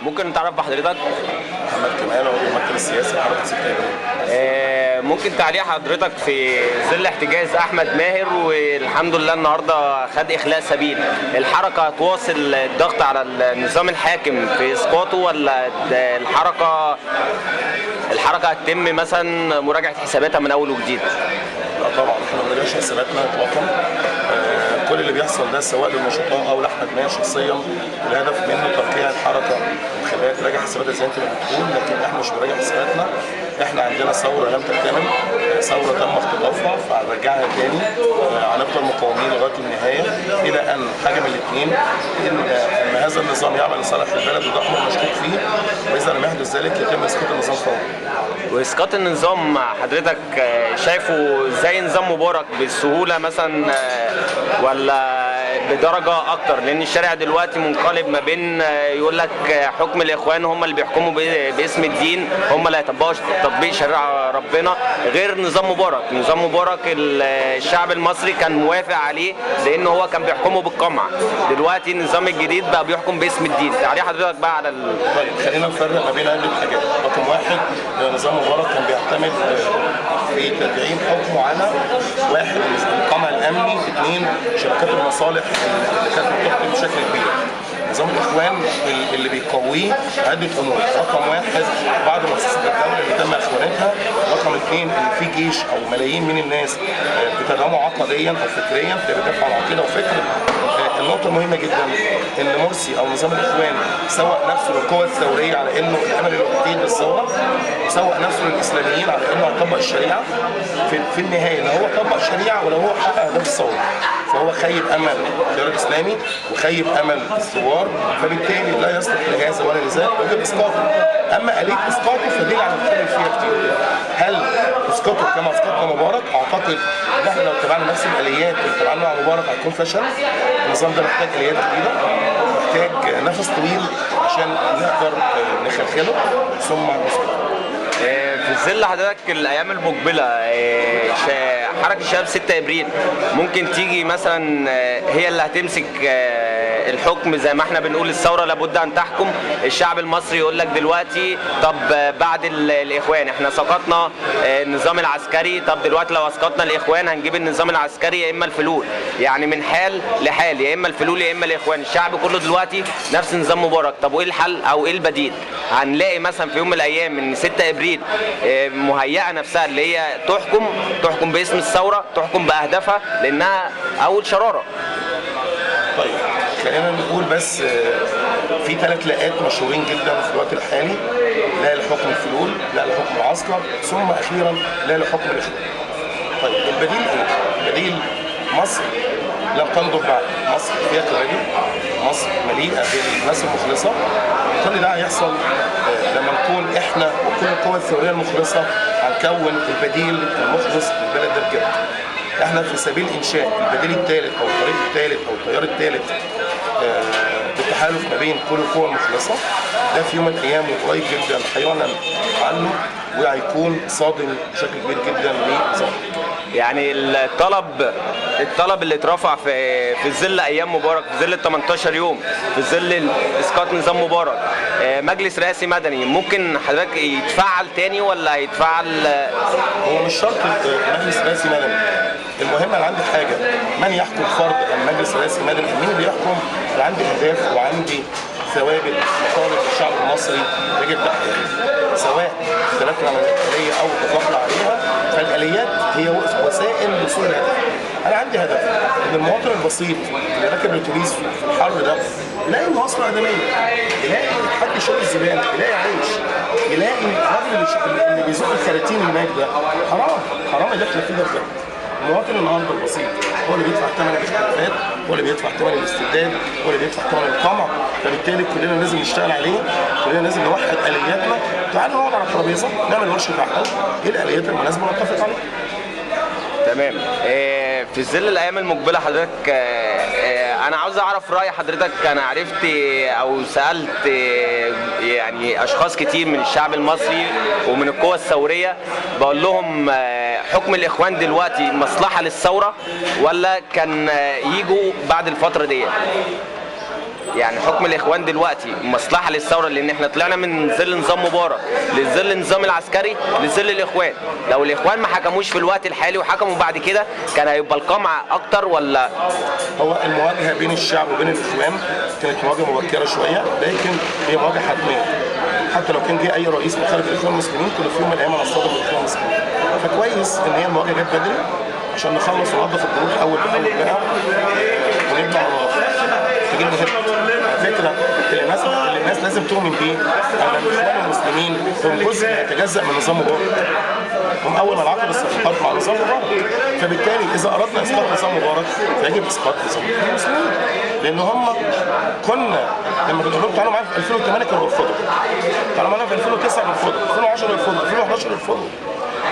ممكن نتعرف بحضرتك؟ محمد كمال، عضو المكتب السياسي لحركة 6 ابريل. ممكن تعليق حضرتك في ظل احتجاز احمد ماهر، والحمد لله النهارده خد اخلاء سبيل، الحركة هتواصل الضغط على النظام الحاكم في اسقاطه، ولا الحركة هتتم مثلا مراجعه حساباتها من اول وجديد؟ لا طبعا احنا ما بنراجعش حساباتنا اطلاقا. كل اللي بيحصل ده سواء للنشطاء او لاحمد ماهر شخصيا الهدف منه ترقيع الحركة وخليها تراجع حساباتها زي انت ما بتقول، لكن احنا مش بنراجع حساباتنا. احنا عندنا ثورة لم تكتمل، ثورة تم اختطافها فهنرجعها تاني. هنفضل مقاومين لغاية النهاية الى ان حاجة من الاثنين، ان هذا النظام يعمل لصالح البلد وده امر مشكوك فيه، واذا لم يحدث ذلك يتم اسقاط النظام فورا. واسقاط النظام حضرتك شايفه زي نظام مبارك بالسهولة مثلا ولا بدرجة اكتر؟ لان الشارع دلوقتي منقلب ما بين يقول لك حكم الاخوان هم اللي بيحكموا باسم الدين، هم اللي هيطبقوا تطبيق شريعة ربنا، غير نظام مبارك. نظام مبارك الشعب المصري كان موافق عليه لان هو كان بيحكمه بالقمع. دلوقتي النظام الجديد بقى بيحكم باسم الدين. تعليق حضرتك بقى على طيب خلينا نفرق ما بين عده حاجات. رقم واحد، نظام مبارك كان بيعتمد في تدعيم حكمه على واحد القمع الامني، اثنين شبكات المصالح اللي كانت بتحكم بشكل كبير. نظام الاخوان اللي بيقويه عده امور. رقم واحد، بعض مؤسسات الدولة اللي تم اخوانتها. رقم اثنين، ان في جيش او ملايين من الناس بتدعمه عقديا او فكريا، بتدافع عن عقيدة وفكر. النقطة المهمة جدا ان مرسي او نظام الاخوان سوق نفسه للقوى الثورية على انه الامل الوحيد للثورة، وسوق نفسه للاسلاميين على انه هيطبق الشريعة. في النهاية لا هو طبق الشريعة ولا هو حقق اهداف الثورة، فهو خيب امل التيار الاسلامي وخيب امل الثوار، فبالتالي لا يصلح لهذا ولا لذاك ويجب اسقاطه. اما اليه اسقاطه فدي اللي هنتكلم فيها كتير. هل اسقاطه كما اسقطنا مبارك؟ اعتقد ان احنا لو تبعنا نفس الاليات اللي تبعناها مع مبارك هيكون فشل. النظام ده محتاج اليات جديدة، محتاج نفس طويل عشان نقدر نخلخله ثم نسقطه. في ظل حضرتك الايام المقبلة، حركة شباب 6 ابريل ممكن تيجي مثلا هي اللي هتمسك الحكم؟ زي ما احنا بنقول الثورة لابد ان تحكم. الشعب المصري يقول لك دلوقتي طب بعد الاخوان احنا سقطنا النظام العسكري، طب دلوقتي لو اسقطنا الاخوان هنجيب النظام العسكري يا اما الفلول، يعني من حال لحال، يا اما الفلول يا اما الاخوان. الشعب كله دلوقتي نفس نظام مبارك. طب وايه الحل او ايه البديل؟ هنلاقي مثلا في يوم من الايام ان 6 ابريل مهيئة نفسها اللي هي تحكم باسم الثورة، تحكم باهدافها، لانها اول شراره. طيب خلينا نقول بس في ثلاث لاءات مشهورين جدا في الوقت الحالي: لا لحكم الفلول، لا لحكم العسكر، ثم اخيرا لا لحكم الاخوان. طيب البديل ايه؟ البديل مصر لم تنضب بعد، مصر فيها كوادر، مصر مليئة بالناس المخلصه. كل ده هيحصل لما نكون احنا وكل القوى الثورية المخلصه هنكون البديل المخلص للبلد ده بجد. احنا في سبيل انشاء البديل الثالث او الطريق الثالث او التيار الثالث بالتحالف ما بين كل القوى المخلصه. ده في يوم من الايام وقريب جدا هيعلن عنه، وهيكون صادم بشكل كبير جدا لنظام. يعني الطلب اللي اترفع في ظل ايام مبارك، في ظل ال 18 يوم، في ظل اسقاط نظام مبارك، مجلس رئاسي مدني، ممكن حضرتك يتفعل تاني ولا هيتفعل؟ هو مش شرط مجلس رئاسي مدني. المهم انا عندي حاجة، من يحكم فرد ام مجلس رئاسي مدني؟ مين اللي يحكم؟ انا عندي اهداف وعندي ثوابت مطالب الشعب المصري يجب تحقيقها، سواء اختلفنا عن الآلية او اتفقنا عليها، فالآليات هي وسائل للوصول للهدف. انا عندي هدف ان المواطن البسيط اللي راكب الاتوبيس في الحر ده يلاقي مواصلة ادميه، يلاقي حد يشيل الزبالة، يلاقي عيش، يلاقي الراجل اللي بيزق الكراتين هناك ده. حرام حرام اللي احنا فيه ده بجد. المواطن النهارده البسيط هو اللي بيدفع ثمن الاختلافات، هو اللي بيدفع ثمن الاستبداد، هو اللي بيدفع ثمن القمع، فبالتالي كلنا لازم نشتغل عليه، كلنا لازم نوحد الياتنا. تعالوا نقعد على الترابيزة نعمل ورشه عمل، ايه الاليات المناسبة ونتفق عليها. تمام. في ظل الايام المقبلة حضرتك، انا عاوز اعرف راي حضرتك. انا عرفت او سالت يعني اشخاص كتير من الشعب المصري ومن القوى الثورية، بقول لهم حكم الاخوان دلوقتي مصلحة للثورة ولا كان يجوا بعد الفترة دي؟ يعني حكم الاخوان دلوقتي مصلحة للثورة، لان احنا طلعنا من ظل نظام مبارك لظل النظام العسكري لظل الاخوان. لو الاخوان ما حكموش في الوقت الحالي وحكموا بعد كده كان هيبقى القمع اكتر ولا؟ هو المواجهة بين الشعب وبين الاخوان كانت مواجهة مبكرة شوية، لكن هي مواجهة حتمية. حتى لو كان جه اي رئيس من خارج الاخوان المسلمين كنا في يوم من الايام هنصطدم بالاخوان المسلمين. فكويس ان هي المواجهة جت بدري عشان نخلص وننظف الجروح اول باول بقى ونبدا على تجيب مهم. على فكرة اللي الناس لازم تؤمن بيه ان الاخوان المسلمين هم جزء يتجزأ من نظام مبارك. هم اول من عقد الصفقات مع نظام مبارك، فبالتالي اذا اردنا اسقاط نظام مبارك فيجب اسقاط نظام المسلمين، لان هم كنا لما بنقول لهم تعالوا معانا في 2008 كانوا بيرفضوا، تعالوا معانا في 2009 بيرفضوا، 2010 بيرفضوا، 2011 بيرفضوا.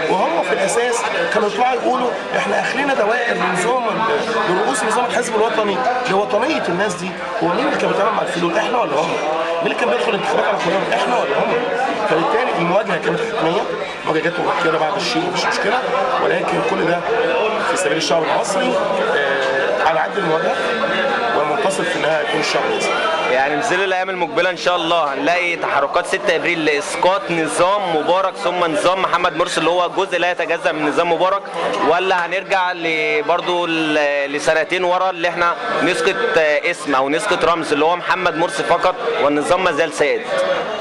وهم في الاساس كانوا يطلعوا يقولوا احنا اخرنا دوائر لنظام لرؤوس نظام الحزب الوطني، لوطنيه الناس دي. هو مين اللي كان بيتعامل مع الفلول؟ احنا ولا هم؟ مين اللي كان بيدخل انتخابات على القرار؟ احنا ولا هم؟ فبالتالي المواجهة كانت حتمية، المواجهة جت مبكرة بعد الشيء مفيش مشكلة، ولكن كل ده في سبيل الشعب المصري. على عد المواجهة والمنتصر في النهاية يكون الشعب المصري. يعني في ظل الايام المقبلة ان شاء الله هنلاقي تحركات 6 ابريل لاسقاط نظام مبارك ثم نظام محمد مرسي اللي هو جزء لا يتجزأ من نظام مبارك، ولا هنرجع برضه لسنتين ورا اللي احنا نسقط اسم او نسقط رمز اللي هو محمد مرسي فقط والنظام ما زال سائد؟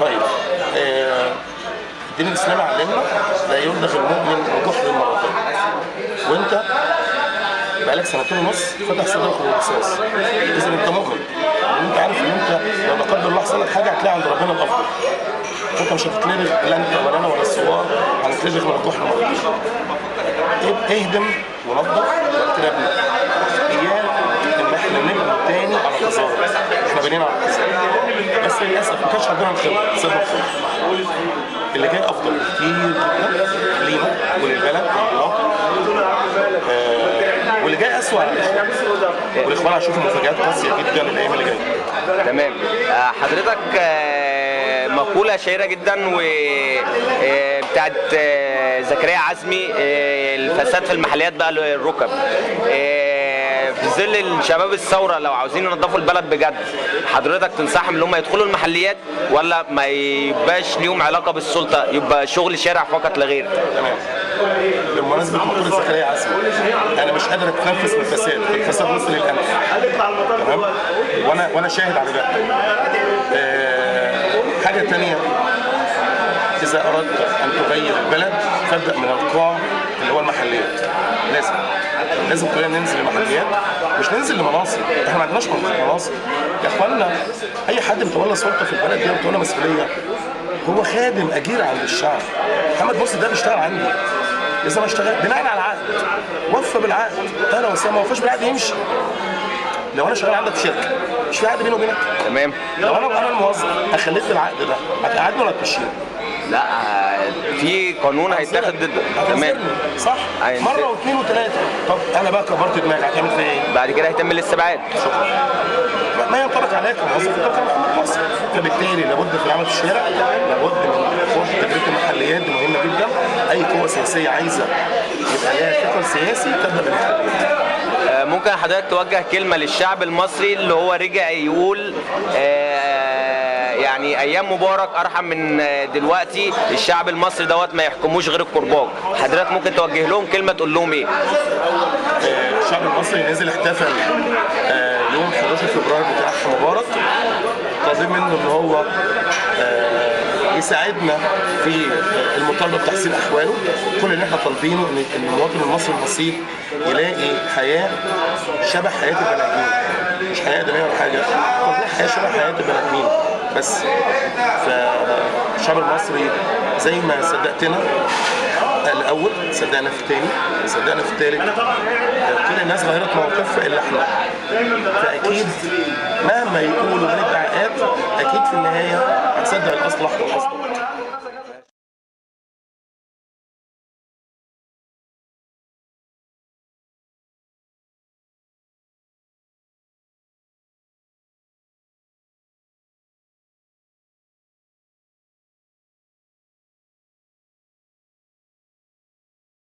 طيب الدين الاسلامي علمنا لا يلدغ المؤمن من جحر مرتين، وانت بقالك 2.5 سنين فاتح صدرك للرصاص، اذا انت مؤمن، وانت عارف ان انت لو لا قدر الله حصل لك حاجة هتلاقي عند ربنا الافضل. انت مش هتتلدغ، لا انت ولا انا ولا الثوار هنتلدغ من الجحر مرتين. اهدم ونظف وبعد كده ابني. اياك ان احنا نبني تاني على خسارة، احنا بنينا على خسارة، بس للاسف ما كانش عندنا الخبرة، سيبنا الخبرة. اللي جاي افضل بكتير جدا لينا وللبلد وللمواطن، واللي جاي اسوء على الاخوان، والاخوان هيشوفوا مفاجآت قاسية جدا الايام اللي جاية. تمام. حضرتك مقولة شهيرة جدا و بتاعت زكريا عزمي، الفساد في المحليات بقى للركب. في ظل الشباب الثورة لو عاوزين ينظفوا البلد بجد، حضرتك تنصحهم ان هم يدخلوا المحليات ولا ما يبقاش ليهم علاقة بالسلطة، يبقى شغل شارع فقط لا غير؟ تمام. بمناسبة مقولة زكريا عزمي، انا مش قادر اتنفس من الفساد، الفساد وصل للانف. تمام؟ وانا شاهد على ده. حاجة ثانية، اذا اردت ان تغير البلد فابدا من القاع اللي هو المحليات. لازم كلنا ننزل المحليات، مش ننزل لمناصب، احنا ما عندناش مناصب يا اخوانا. اي حد بيتولى سلطة في البلد دي وبيتولى مسؤولية هو خادم اجير عند الشعب. محمد مرسي ده بيشتغل عندي، اذا ما اشتغل بناء على العقد، وفى بالعقد اهلا وسهلا، ما وفاش بالعقد يمشي. لو انا شغال عندك في شركة مش في عقد بيني وبينك؟ تمام. لو انا الموظف اخليت العقد ده هتقعدني ولا هتمشيني؟ لا، في قانون هيتاخد ضده. تمام، صح؟ مرة واثنين وثلاثة. طب انا بقى كبرت دماغي هتعمل فيا ايه؟ بعد كده هيتم الاستبعاد. شكرا. ما ينطبق عليك كموظف ينطبق على محمد مرسي. فبالتالي لابد في العمل في الشارع، لابد من خوض تجربه المحليات، دي مهمة جدا. اي قوة سياسية عايزه يبقى لها ثقل سياسي تبدا بالمحليات. ممكن حضرتك توجه كلمة للشعب المصري اللي هو رجع يقول يعني ايام مبارك ارحم من دلوقتي، الشعب المصري دوت ما يحكموش غير الكرباج، حضرتك ممكن توجه لهم كلمة تقول لهم ايه؟ الشعب المصري نزل احتفل يوم 11 فبراير بتاع مبارك، طالبين منه ان هو يساعدنا في المطالبة بتحسين احواله. كل اللي احنا طالبينه ان المواطن المصري البسيط يلاقي حياة شبه حياة البني ادمين، مش حياة ادميه ولا حاجة، طالبين حياة شبه حياة البني ادمين بس. فالشعب المصري زي ما صدقتنا الاول صدقنا في الثاني صدقنا في الثالث، كل الناس غيرت مواقفها الا احنا. فاكيد مهما يقولوا من ادعاءات اكيد في النهاية هتصدق الاصلح والاصلح.